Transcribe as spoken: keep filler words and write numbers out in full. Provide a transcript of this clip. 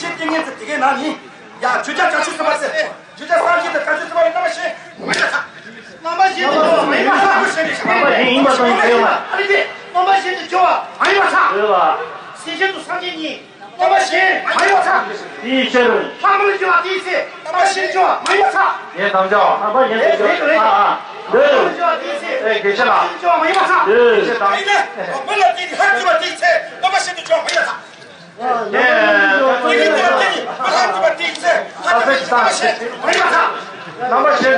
ཆེན་ཏིང་ངེ་འཛིན་དེ་གའི་ནང་ནི། ཡ་ཆོས་ཅན་བྱང་ཆུབ་སེམས་དཔའ་ཟེར། ཆོས་ཅན་སངས་རྒྱས་དང་བྱང་ཆུབ་སེམས་དཔའ་རྣམ་པ་བཞི། མ་ཡིན་པར་ཐལ། རྣམ་པ་བཞི་དེ་ཆོས་མ་ཡིན་པར་ཐལ། རྣམ་པ་བཞི་ཡིན་པར་ཐལ། ཨ་ལས་དེ། རྣམ་པ་བཞི་དེ་ཆོས་མ་ཡིན་པར་ཐལ། ཡོད་ལ། སེམས་ཅན་དང་སངས་རྒྱས་གཉིས། རྣམ་པ་བཞི་མ་ཡིན་པར་ཐལ། དེའི་ཕྱིར། ལྷག་མ་ལ་འགྱུར་བ་དེའི་ཚེ། རྣམ་པ་བཞི་ཆོས་མ་ཡིན་པར་ཐལ། ཡེ་དམ་བཅའ་བ། རྣམ་པ་ཡེ་དམ་བཅའ་བ། ཨ་ཨ། ལྷག་མ་ལ་འགྱུར་བ་དེའི་ཚེ། ཨེ་དགེ་བཤེས་ལགས། ཆོས་མ་ཡིན་པར་ཐལ། དགེ་བཤེས་དང་། ཨ་ནི། བུ་ལ་དེ་ལྷག་འགྱུར་བ་དེའི་ཚེ། རྣམ་པ་བཞི་དེ་ཆོས་མ་ཡིན་པར་ཐལ། ཡེ། དེ་ལྷག་འགྱུར་བ་དེའི་ཚེ། ལྷག་འགྱུར་བ་དེའི་ཚེ། རྣམ་པ་བཞི།